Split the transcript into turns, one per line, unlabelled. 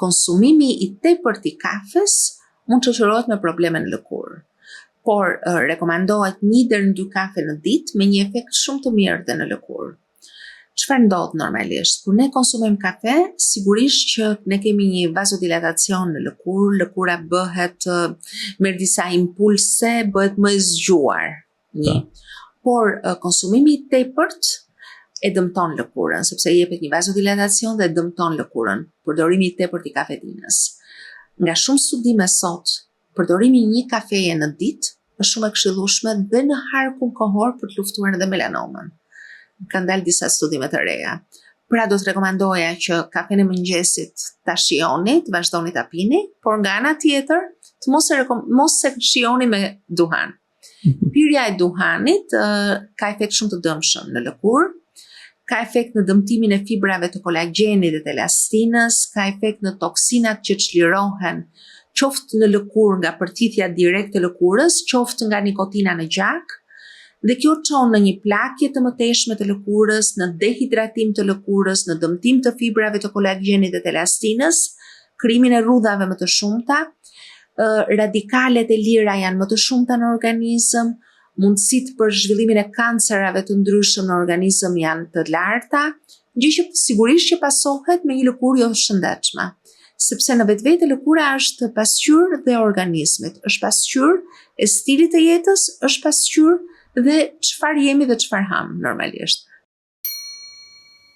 Konsumimi i tepërt i kafes mund të shoqërohet me probleme në lëkurë. Por rekomandohet 1 deri në 2 kafe në ditë me një efekt shumë të mirë dhe në lëkurë. Çfarë ndodh normalisht? Kur ne konsumojmë kafe, sigurisht që ne kemi një vazodilatacion në lëkurë, lëkura bëhet merr disa impulse, bëhet më e zgjuar. Një. Po. Por konsumimi i tepërt e dëmton lëkurën, sepse i jepet një vazodilatacion dhe e dëmton lëkurën, përdorimi i tepërt i kafeinës. Nga shumë studime sot, përdorimi i një kafeje në ditë është shumë e këshillueshme dhe në harkun kohor për të luftuar edhe melanomën. Kanë dalë disa studime të reja. Pra do të rekomandoja që kafenë e mëngjesit ta shijoni, të vazhdoni ta pini, por nga ana tjetër, të mos e mos e shijoni me duhan. Pirja e duhanit uh, ka efekt shumë të dëmshëm në lëkurë, ka efekt në dëmtimin e fibrave të kolagjenit dhe të elastinës, ka efekt në toksinat që çlirohen qoftë në lëkurë nga përthithja direkte e lëkurës, qoftë nga nikotina në gjak, dhe kjo çon në një plakje të mëtejshme të lëkurës, në dehidratim të lëkurës, në dëmtim të fibrave të kolagjenit dhe të elastinës, krijimin e rrudhave më të shumta, radikalet e lira janë më të shumta në organizëm, mundësitë për zhvillimin e kancerave të ndryshëm në organizëm janë të larta, gjë që sigurisht që pasohet me një lëkurë jo të shëndetshme. Sepse në vetvete lëkura është pasqyrë dhe e organizmit, është pasqyrë e stilit të jetës, është pasqyrë dhe çfarë jemi dhe çfarë hamë normalisht.